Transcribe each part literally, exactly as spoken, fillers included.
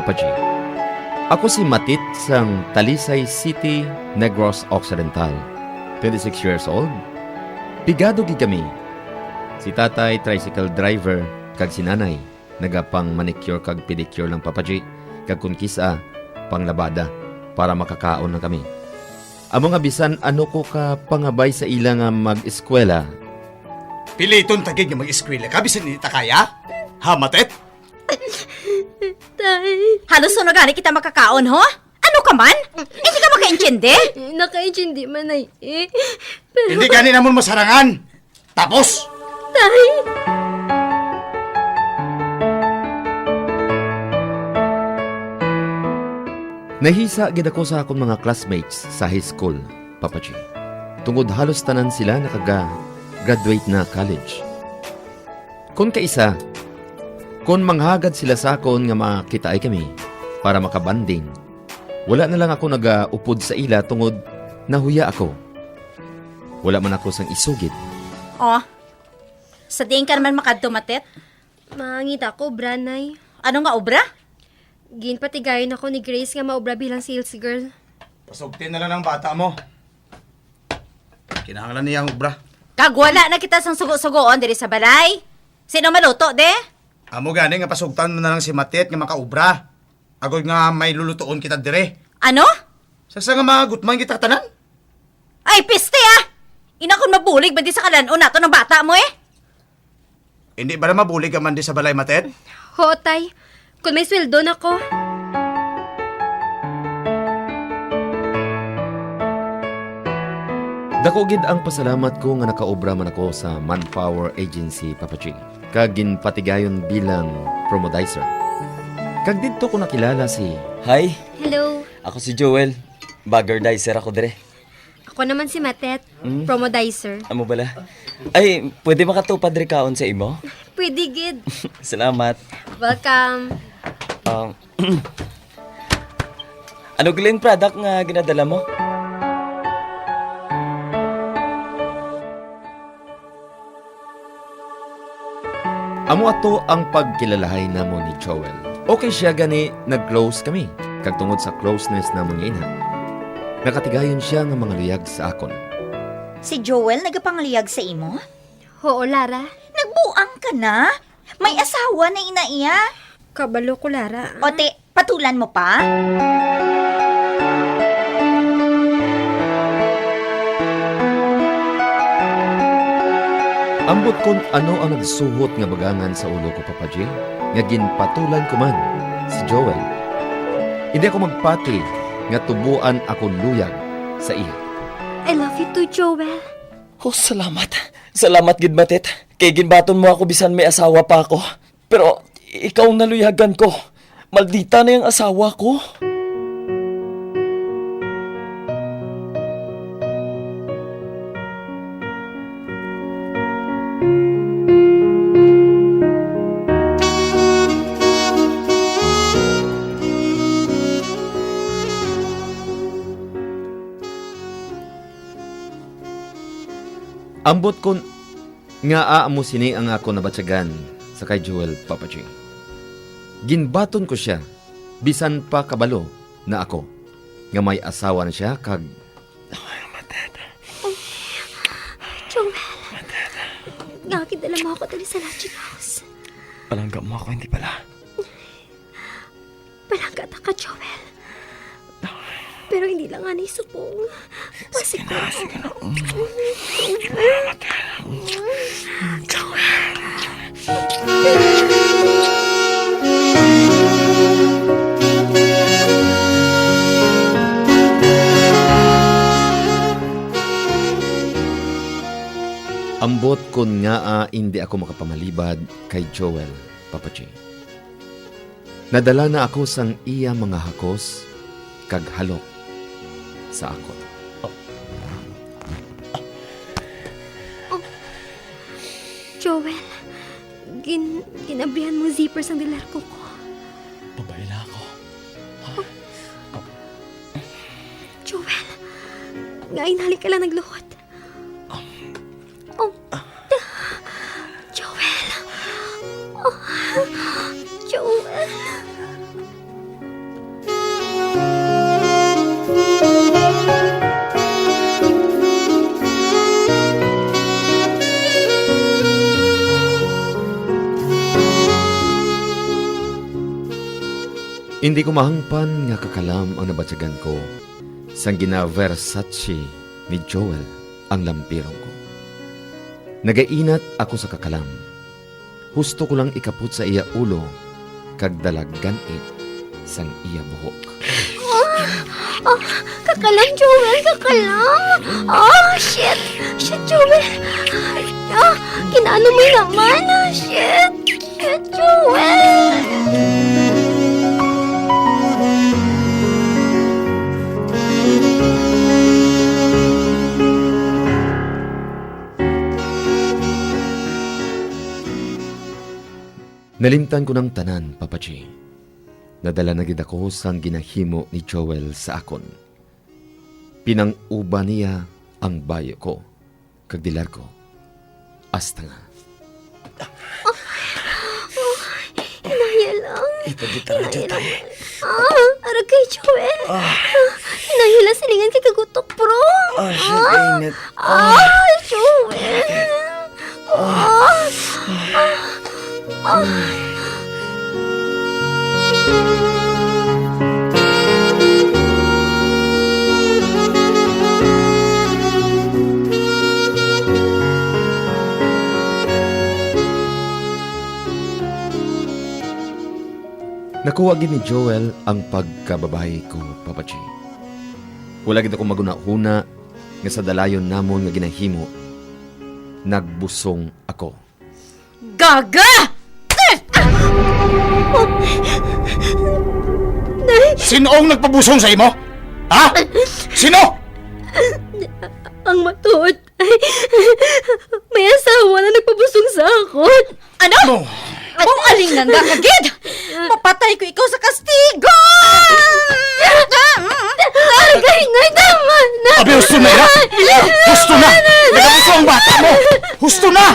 Paji. Ako si Matit sang Talisay City, Negros Occidental. Twenty-six years old. Pigado gid kami. Si tatay, tricycle driver, kag si nanay, nagapang manicure kag pedicure lang, Papaji, kag kun kis-a, panglabada, para makakaon lang kami. Amo nga bisan ano ko ka pangabay sa ila nga mag-eskwela. Piliton ta gid nga mag-eskwela ka, bisan hindi ta kaya? Ha, Matet? Tay. Halos suno gani kita makakaon, ho? Ano ka man? Hindi ka makaintindi? Nakaintindi man ay eh. Pero Hindi gani namon masarangan. Tapos? Tay. Nahisa gid ako sa akon mga classmates sa high school, Papa G. Tungod halos tanan sila nakaga-graduate na college. Kon kaisa, kon manghagad sila sa akon nga makitaay kami para makabanding, wala na lang ako nagaupod sa ila tungod nahuya ako. Wala man ako sang isugid. Oh, sa diin ka naman makadto, Matet? Mangita ko obra, Nay. Ano nga obra? Ginpatigayon ako ni Grace nga maobra bilang sales girl. Pasugtin na lang ang bata mo. Kinahanglan niya ang obra. Kag wala na kita sang sugo-sugoon diri sa balay. Sino maluto, de? Amo gani nga pasugtan mo na lang si Matet nga makaobra. Agod nga may lulutuon kita dire. Ano? Sa, sa nga mga gutman kita tanan? Ay, piste, ah! Ina, kung mabulig ba di sa kalan-on nato ng bata mo, eh? Hindi ba na mabulig ka man di sa balay, Matet? Ho, tay. Kung may sweldo na ko. Dako gid ang pasalamat ko nga nakaobra man ako sa Manpower Agency, Papa G, kag ginpatigayon bilang promodizer. Kag didto ko nakilala si Hi, Hello. Ako si Joel. Bagger dicer ako dire. Ako naman si Matet, Mm. Promodizer. Amo bala? Ay, pwede makatupad ri kaon sa imo? Pwede gid. Salamat. Welcome. Um, ano galing product nga ginadala mo? Amo ato ang pagkilalahay namon ni Joel. Okay siya gani, nag-close kami. Kag tungod sa closeness namon nga ina, nakatigayon siya nga mangaluyag sa akon. Si Joel nagapangaluyag sa imo? Huo, Lara. Nagbuang ka na? May asawa na ina iya? Kabalo ko, Lara. O, ti, patulan mo pa? Ambot kon ano ang nagsuhot nga bagangan sa ulo ko, Papa G, nga ginpatulan ko man si Joel. Hindi ako magpati nga tubuan ako luyag sa iya. I love you too, Joel. Oh, salamat. Salamat gid, Matet. Kay ginbaton mo ako bisan may asawa pa ako. Pero ikaw ang naluyagan ko. Maldita na yung asawa ko. Ambot kon ngaa amo sini ang akon nabatyagan sa kay Joel, Papa G. Ginbaton ko sia, bisan pa kabalo na ako nga may asawa na sia kag Ay, Matet. Joel, Matet. Nga gidala mo ako dali sa lodging house. Palangga mo ako, hindi bala? Palangga ta ka, Joel. Pero hindi lang ani subong. Sige na, sige na. Mm. Joel. Ambot kon ngaa indi ako makapamalibad kay Joel, Papa G. Nadala na ako sang iya mga hakos kag halok sa akon. Oh, Joel, gin-, ginabrihan mo zipper sang dilarko ko. Babae lang ako. Joel, ngaa inali ka lang nagluhod? Oh. Joel. Oh. Joel. Hindi ko mahangpan nga kakalam ang nabatyagan ko sang gina-Versace ni Joel ang lampirong ko. Nagainat ako sa kakalam. Husto ko lang ikapot sa iya ulo kag dalagan it sang iya buhok. Ah, kakalam, Joel, kakalam. Ah, shit. Shit, Joel. Ah, kinaano mo naman? Ah, shit. Shit, Joel. Nalimtan ko ng tanan, Papa G. Nadala na gid ako sang ginahimo ni Joel sa akon. Pinang-uban niya ang bayo ko, kag dilar ko, hasta nga. Hinaya lang. Ipagitara dyan tayo. Ah, aragay, Joel. Hinaya lang, silingan kay kagutok, bro. Ah, shit, init. Ah, Joel. Ah. Nakuha gid ni Joel ang pagkababayi ko, Papa G. Wala gid ako maghunahuna nga sa dalayon namon nga ginahimo, nagbusong ako. Gaga! Sino ang nagpabusong sa imo? Ha? Sino? Ang matuod ay may asawa na nagpabusong sa akon. Ano? Kung aling nanda ka gid, mapatay ko ikaw sa kastigo! Agay, Nay, tama na! Abi, husto na, ya! Husto na! Nagabuso ang bata mo! Husto na!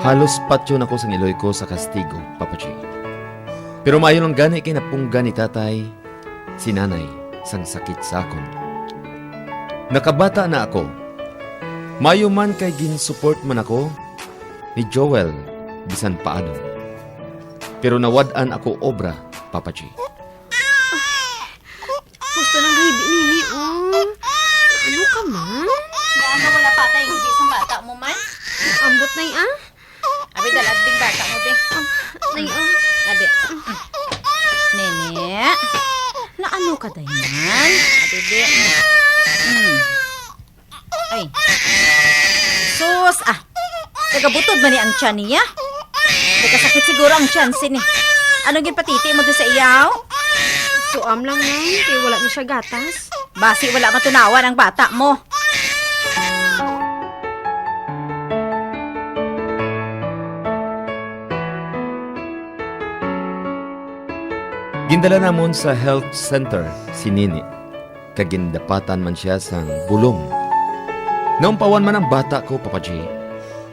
Halos patyon ako sang iloy ko sa kastigo, Papa G. Pero maayo lang gani kay napunggan ni Tatay si Nanay sang sakit sa akon. Nakabata na ako. Maayo man kay gin-support man ako ni Joel bisan paano. Pero nawad-an ako obra, Papa G. Gusto nang kahibi nini, oh. Ano ka man? Nga ano, wala pa tayo hindi sa bata mo man? Ambot na, ah. Abi, dalag ding bata mo, be. Nay, oh. Abi. Nene, naano ka, day man? Abi, be. Hmm. Ay. Sus, ah. Nagabutod man ni ang tiyan niya. Nagkasakit siguro ang tiyan sini. Ano ginpatiti mo doon sa iyaw? Suam lang, Nay, kay wala na siya gatas. Basi wala matunawan ang bata mo. Gindala namon sa health center si Nini, kag gindapatan man siya sang bulong. Naumpawan man ang bata ko, Papa G.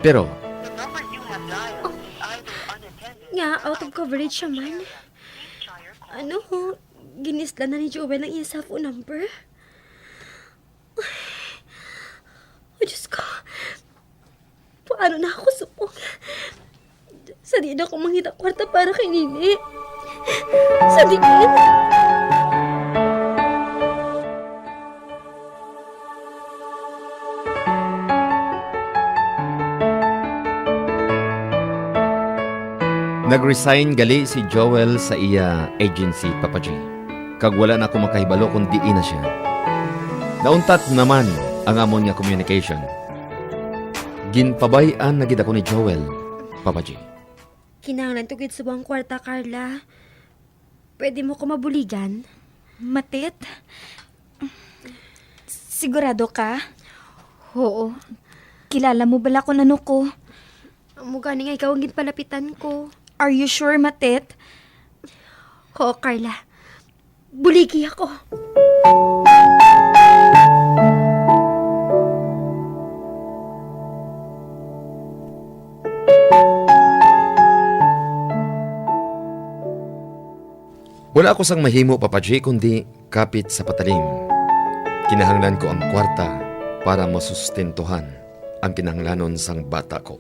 Pero Nga, out of coverage siya man. Ano, ginisla na ni Joel ang iya cellphone number? Oh, Diyos ko. Paano na ako subong? Sa di na ako mangita kwarta para kay Nini. Sa di na. Nag-resign gali si Joel sa iya agency, Papa G. Kag wala na ako makahibalo kung diin na siya. Nauntat naman ang amon nga communication. Ginpabay-an na gid ako ni Joel, Papa G. Kinahanglan ko gid subong ang kwarta, Carla. Pwede mo ko mabuligan? Matit? Sigurado ka? Oo. Kilala mo bala kung ano ko? Amo gani nga ikaw ang ginpalapitan ko. Are you sure, Matit? Oo, Carla. Buligi ako. Wala ako sang mahimo, Papa G, kundi kapit sa patalim. Kinahanglan ko ang kwarta para masustentuhan ang kinahanglanon sang bata ko.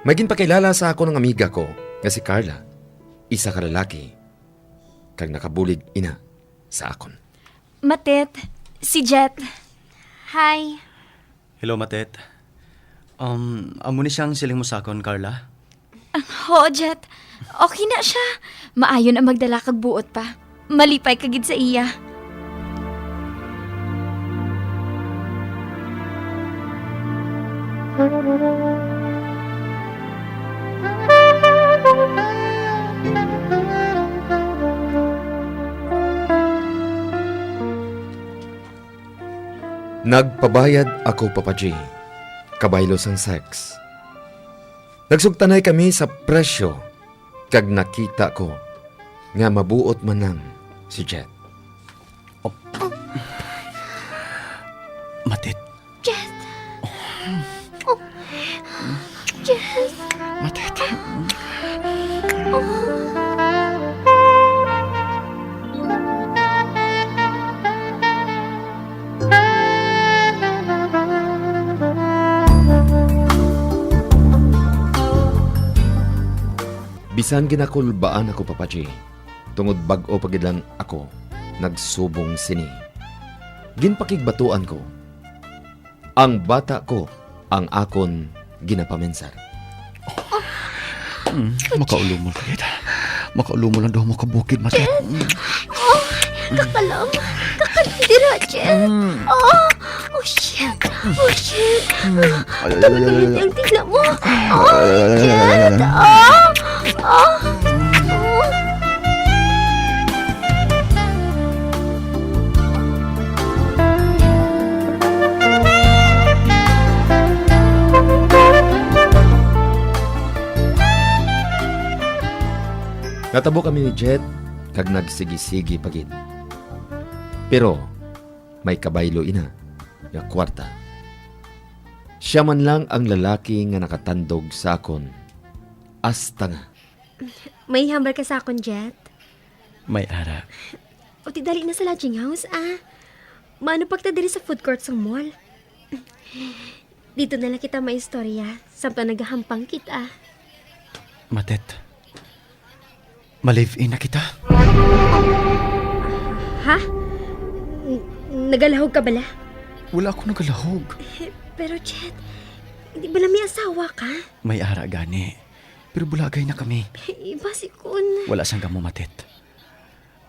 May ginpakilala sa akon ang amiga ko nga si Carla, isa ka lalaki, kag nakabulig ina sa akon. Matet, si Jet. Hi. Hello, Matet. Um, amo ni siyang siling mo sa akon, Carla? Ang, oo, Jet. Okay na siya. Maayo na magdala kag buot pa. Malipay ka gid sa iya. Nagpabayad ako, Papa G, kabaylo sang sex. Nagsugtanay kami sa presyo, kag nakita ko nga mabuot man lang si Jet. Oh. Matit. Jet! Oh. Jet! Matit. Oh. Bisan ginakulbaan ako, Papa G, tungod bag-o pa gid lang ako nagsubong sini. Ginpakigbatuan ko, ang bata ko ang akon ginapaminsar. Mm, makaulumol ka gid. Makaulumol ang duha mo ka bukid, Matit. Oh, kakalam. Kakalam dira, Jet. Mm. Oh, oh, shit. Oh, shit. Mm. Ay, ay, ay, ay, ay. Ang dila mo. Oh, Jet. Oh, oh, oh. Natabo kami ni Jet kag nagsigi-sigi pa gid. Pero may kabaylo ina nga kwarta. Sia man lang ang lalaki nga nakatandog sa akon, hasta nga. May hambal ka sa akon, Jet? May ara. O, ti dali na sa lodging house, ah. Maano pa kita diri sa food court sang mall? Dito na lang kita maistorya, samtang nagahampang kita. Matet, ma-live-in na kita. Ha? N-, nagalahog ka bala? Wala ako nagalahog. Pero, Jet, di bala may asawa ka? May ara gani. Pero bulagay na kami. Eh, basi kun Wala sang gamo, Matet.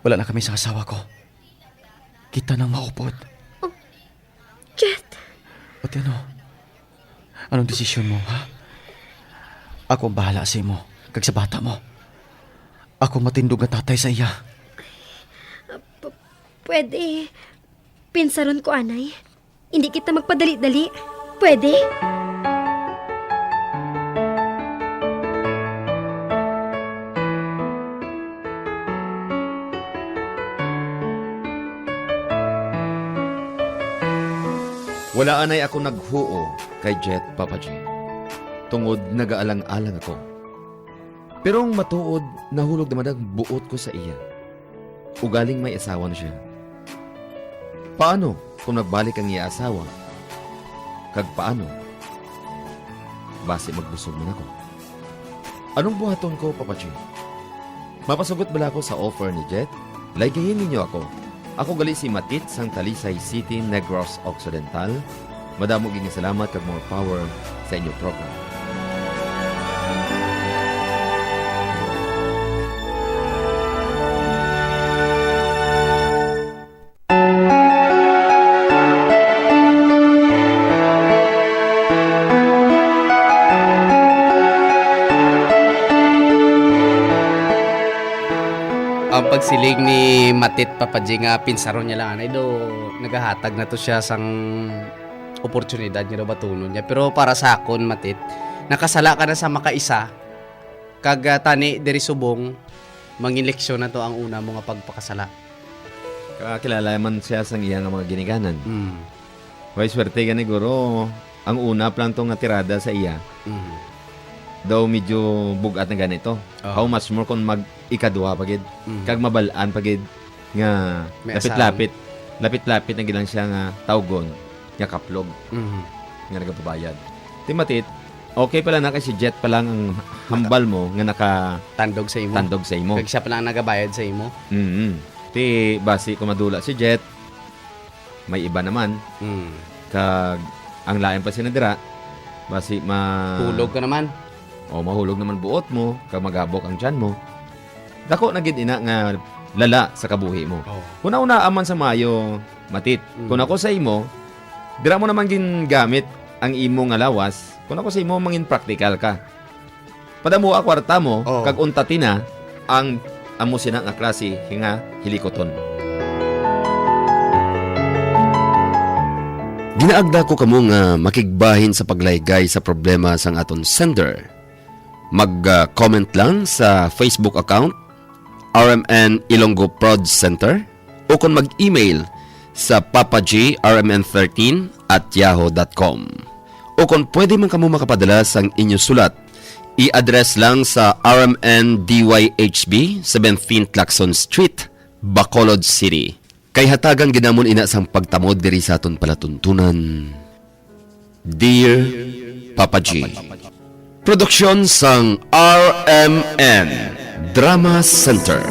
Wala na kami sa asawa ko. Kita nang maupod. Oh, Jet. O ti ano? Anong desisyon mo, ha? Ako ang bahala sa imo, kag sa bata mo. Ako ang matindog nga tatay sa iya. Ah, p-, pwede. Pinsaron ko anay. Hindi kita magpadali-dali. Pwede? Wala anay ako naghuo kay Jet, Papa G, tungod nagaalang-alang ako. Pero ang matuod, nahulog naman ang buot ko sa iya. Ugaling may asawa na siya. Paano kung nagbalik ang iya asawa? Kag paano basi magbusog man ako? Anong buhaton ko, Papa G? Mapasugot bala ako sa offer ni Jet? Laygayin ninyo ako. Ako gali si Matit sang Talisay City, Negros Occidental. Madamo gid nga salamat kag more power sa inyo program. Ang pagsiling ni Matit, Papa G, nga pinsaron niya lang anay do, nagahatag na to siya sang oportunidad nga daw batunon niya. Pero para sa akon, Matit, nakasala ka na sa makaisa, kag, ah, tani diri subong, mangin leksyon na to ang una mo nga pagpakasala. Kakilala man siya sang iya nga mga ginikanan. Mm. Way swerte gani, guro, ang una pa lang to nga tirada sa iya. Mm. daw medyo bug-at na gani to. Oh. How much more kung mag-ikaduha pa gid? Mm. Kag mabal-an pa gid nga May lapit-lapit. Lapit-lapit na gid lang siya nga tawgon nga kaplog Mhm. nga nagapabayad. Ti Matit, okay pala na kay si Jet pa lang ang hambal mo nga naka Tandog sa imo. Tandog sa imo. Kag siya pa lang nagabayad sa imo. Mm. Ti basi kung madula si Jet, may iba naman. Mm. Kag ang lain pa sila dira, basi ma Hulog ka naman. O, mahulog naman buot mo, kag magabok ang tiyan mo. Dako na gid ina nga lala sa kabuhi mo. Oh. Kung naunaa man sa maayo, Matit, Mm. kung ako sa imo, dira mo naman gingamit ang imo nga lawas, kung ako sa imo, mangin praktikal ka. Padamoa kwarta mo, Oh. kag untati na ang amo sina nga klase nga hilikoton. Ginaagda ko kamo nga makigbahin sa paglaygay sa problema sang aton sender. Mag, ah, comment lang sa Facebook account, R M N Ilonggo Prod Center, o kon mag-email sa Papa G R M N thirteen at yahoo dot com. O kon pwede man kamo makapadala sang inyo sulat, i-address lang sa R M N D Y H B, seventeen Claxon Street, Bacolod City. Kay hatagan gid namon ina sang pagtamod diri sa aton palatuntunan. Dear Papa G. Produksyon sang R M N Drama Center.